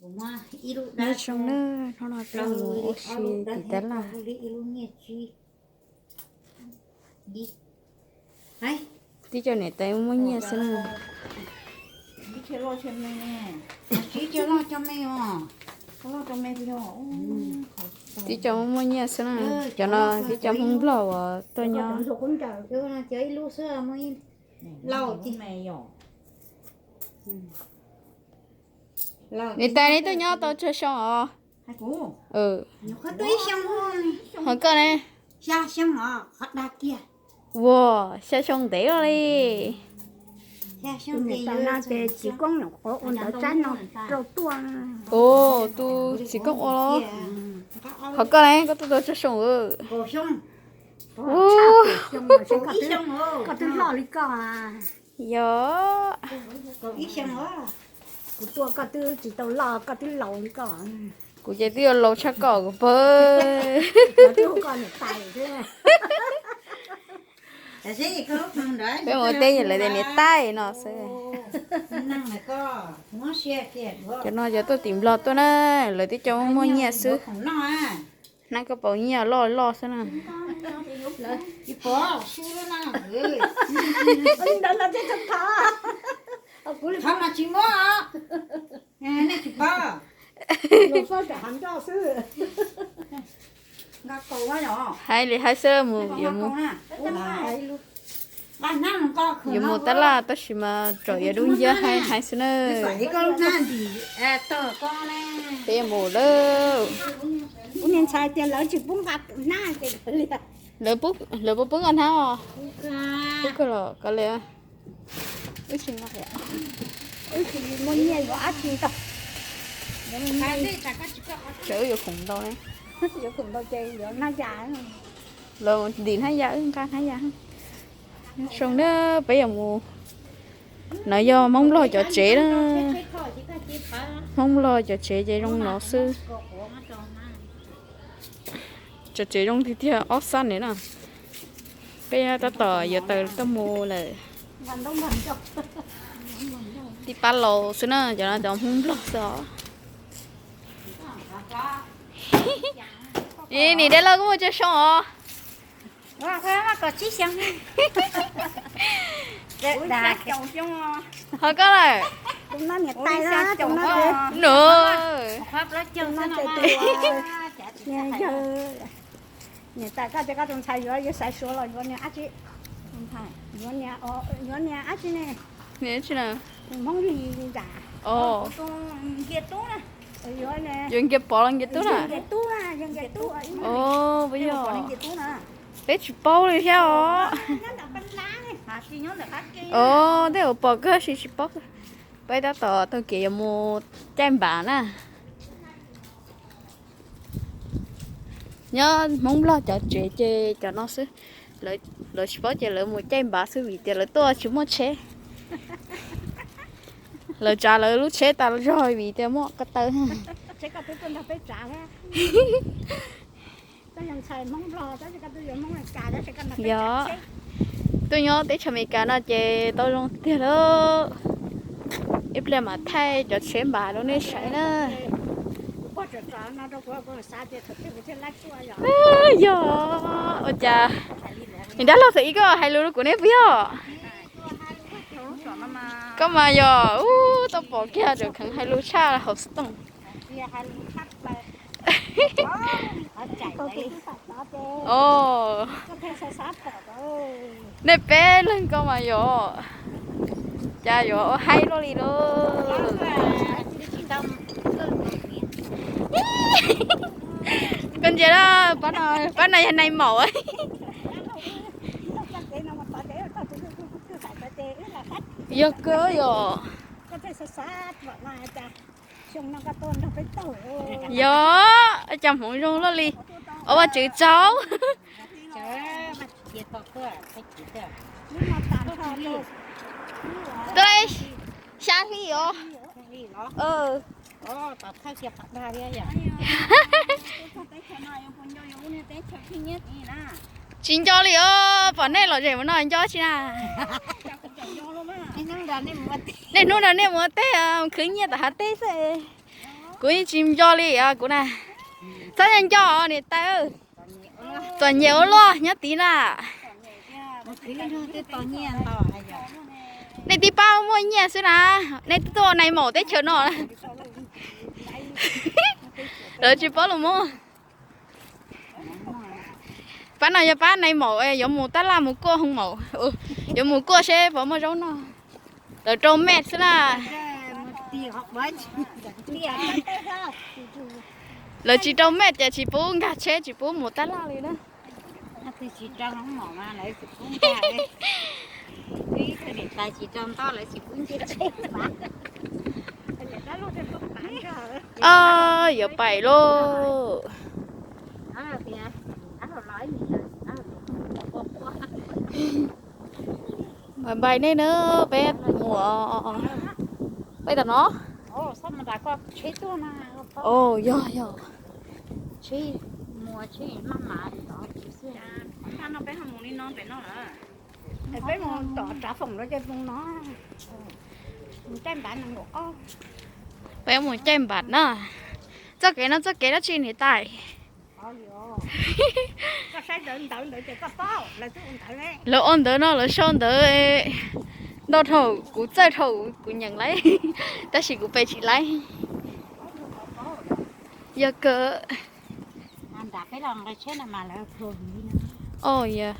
Nyob zoo na, hnub no peb mus ua si tim tab laj. Tib co niam tais muaj nyiaj xwb na. Tib co muaj muaj nyiaj xwb na. Cov no tib co Hmoob Nplog uas tuaj nyob. Niam tais, neb tuaj nyob tau tsawg xyoo os? Ho koj ne? Ua, xya xyoo ntev loj li. Tus txiv koob ua los? Ho koj ne, koj tuaj tau tsawg xyoo? Koj twb loj li koj. Yog, kuv tuaj koj twb tsis tau loj, koj twb laus li koj. Kuv ces twb yuav laus tshaj koj kuv pawg. Peb mus teb lawv tias niam tais no xwb. Cov no cov tuaj tim Nplog tuaj na, lawv twb cov muaj nyiaj xwb. Hnab koj paus nyiaj loj loj xwb na. Hais li hais xwb mus, yuav mus, yuav mus tab laj tab sis mas tseem yuav dub nciab hais hais xwb na. Peb yuav mus lawm. Lawv puas pub nqa hnab os? Pub kawg los kov li. Tseem wb yuav khoom ntau ne. Lawv ntim hnab ya, wb nqa hnab ya. Zoo na, peb yuav mus. No yog Hmoob Nplog cov tsev na. Hmoob Nplog cov tsev ces zoo no xwb. Cov tsev zoo tiag tiag, ob xab ne na. Peb tab tom yuav tawm tuaj mus lawm. Tib pab laus xwb na, cov no cov Hmoob Nplog xwb os. Nim dab laug kuj muaj tsawg xyoo os? Ho koj lawm? Niam tais, koj tias koj tus ntxhais yuav, yuav xaiv suav los yuav niag dab tsi? Yuav niag dab tsi ne? Hmoob Lis ntag. Yuav Nkiag Pov los Nkiag Tub na? Yog Nkiag Tub. Peb tsis paub li thiab os. Os, tej uas pom kawg sis tsis paub. Peb tab tom taug kev yuav mus caij npav na. Nyob Hmoob Nplog cov tsev ces cov no xwb. Lawv tsis paub ces lawv mus caij npav xwb vim tias lawv tuaj tsis muaj tsheb. Lawv tsav lawv lub tsheb tas zog vim tias muaj ko taw. Yog, tuaj nyob teb chaws Amelikas no ces tau zoo tiag lauj. Ib pliag mam thaij cov tsheb npav rau nej saib na. Yog, ua cas, nim dab laug thaum ub koj hais lus rau kuv ne puas yog? Koj mas yog, ub, tau pom kiag tseem kheev hais lus tshaj hauv xov tooj. Nej peb leeg koj mas yog, cas yuav haib luaj li lauj. Koj ntsia, pab no yog nai maum. Yog kawg yog. Yog, cas hmoov zoo luaj li. Ua Vajtswv tsaug. Xya hli os. Tsis nco li os, pom nej lom zem ua no nco tsi na. Niaj hnub nrog nej mus ua teb, khwv nyiaj tom hav teb xwb. Kuv yeej tsis nco li os kuv na. Txhob nco nco niam tais. Txom nyem ua luaj nyob tid na. Nej tib pab muaj nyiaj xwb na. Nej tuaj ua nais maum teb chaws no. Lawv tsis paub lus Hmoob. Pab no yog pab nais maum yuav mus tab laj mus kuaj hoo maum, yuav mus kuaj seb puas muaj zaub noj. Lawv rau mej xwb na. Lawv tsis rau mej ces tsis pub nkag tsheb tsis pub mus tab laj li na. Yuav pais lauj. Npais npais nej na, peb mus, peb tom no. Yog yog. Peb mus caij npam na. Txoj kev no txoj kev dab tsi niam tais? Lawv ua ntawv no lawv sau ntawv ntau dhau, kuv txawj dhau kuv nyeem lawm, tab sis kuv pe tsis lawm. Yog kawg. Yog.